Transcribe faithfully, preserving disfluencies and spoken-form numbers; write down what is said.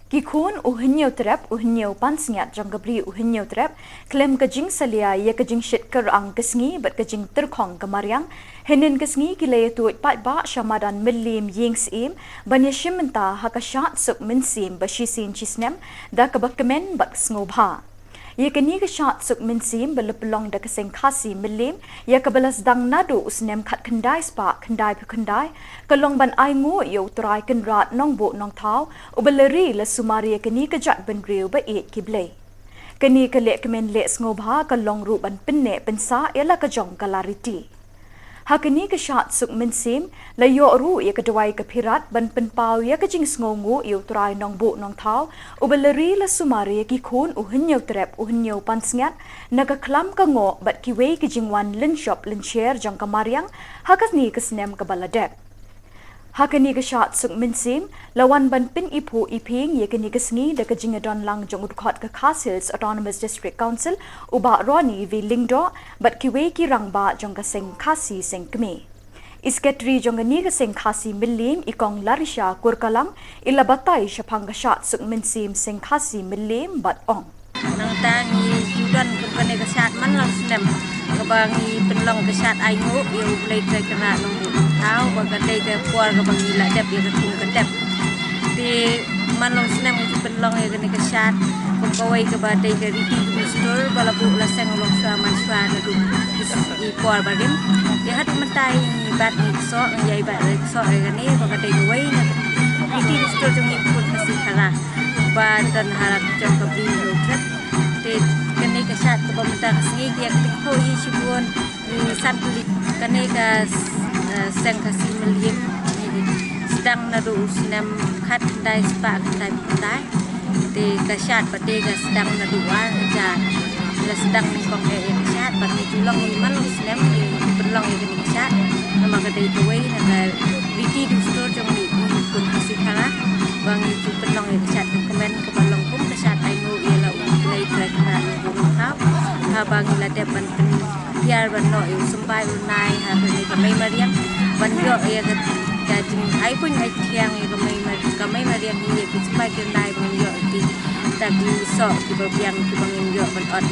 Ki khun u Hynñiewtrep u Hynñiewpansngiat jong ka Bri u Hynñiewtrep khlem ka jingsalia ïa ka jingshit kyrang ka sngi bad ka jingtyrkhong ka mariang, hynnin ka sngi ki la ïatuid paidbah sha madan Mylliem Ïing Syiem ban ïashim bynta ha ka shad suk mynsiem ba shisien shisnem da kaba kmen bad sngewbha. Ïa kane ka shad suk mynsiem ba la pynlong da ka Seng Khasi Mylliem, ïa kaba la sdang naduh u snem khatkhyndai spah khyndaiphew khyndai, ka long ban ainguh ïa u Trai Kynrad Nongbuh Nongthaw uba la ri la sumar ïa kane ka jaitbynriew ba ïeit ki blei. Kane ka lehkmen leh sngewbha ka long ruh ban pynneh pynsah ïa la ka jong ka lariti. Ha kane ka shad suk mynsiem la ïoh ruh ïa ka dawai ka phirat ban pynpaw ïa ka jingsngewnguh ïa u Trai Nongbuh Nongthaw uba la ri la sumar ïa ki khun u Hynñiewtrep u Hynñiewpansngiat na ka khlam ka ngoh bad kiwei ki jingwan lynshop lynsher jong ka mariang ha kane ka snem kaba la dep. Ha kane ka shad suk mynsiem la wan ban pyniphuh iphieng ïa kane ka sngi da ka jingïadon lang jong u dkhot ka Khasi Hills Autonomous District Council u Bah Ronnie V Lyngdoh bad kiwei ki rangbah jong ka Seng Khasi Seng Kmie. I Secretary jong kane ka Seng Khasi Mylliem i Kong Larisha Kurkalang i la batai shaphang ka shad suk mynsiem Seng Khasi Mylliem bad ong, nangta ngi ju don kum kane ka shad man la u snem kaba ngi pynlong ka shad ainguh ïa u Blei Trai Kynrad Nongbuh Nongthaw ba ka dei ka por kaba ngi la dep ïa ka thung ka dep. Te man la u snem ngi ju pynlong ïa kane ka shad kum kawei kaba dei ka riti dustur ba la buh la seng u long shuwa man shuwa naduh i por barim. Te haduh mynta ngi bat ngi ksoh ngi ïai bat ngi ksoh ïa kane ba ka dei kawei na ka riti dustur jong ngi u khun Khasi Khara ba don ha la ka jong ka Bri Hynñiewtrep. Te kane ka shad kaba mynta ka sngi ki ïa ka tyngkhuh hi shibun. Ngi san tylli kane ka, eh, Seng Khasi Mylliem ngi sdang naduh u snem khatkhyndai spah khyndaiphew khyndai. Te ka shad pat te ka sdang naduh ar hajar. La sdang nyngkong eh ïa ka shad bad ngi ju long ngi man la u snem ngi pynlong ïa kane ka shad. Namar ka dei kawei na ka riti dustur jong ngi u khun Khasi Khara ba ngi ju pynlong ïa ka shad ka kmen kaba long kum ka shad ainguh ïa la u Blei Trai Kynrad Nongbuh Nongthaw. Haba ngi la dep ban pyn hiar ban noh ïa u symbai u nai ha kane ka mei mariang ban ïoh ïa ka, ka jingai puñ ai thiang ïa ka mei mar-, ka mei mariang ïa ki symbai ki nai ban ïoh ïa ki ta ki soh kiba biang kiba ngin ïoh ban ot.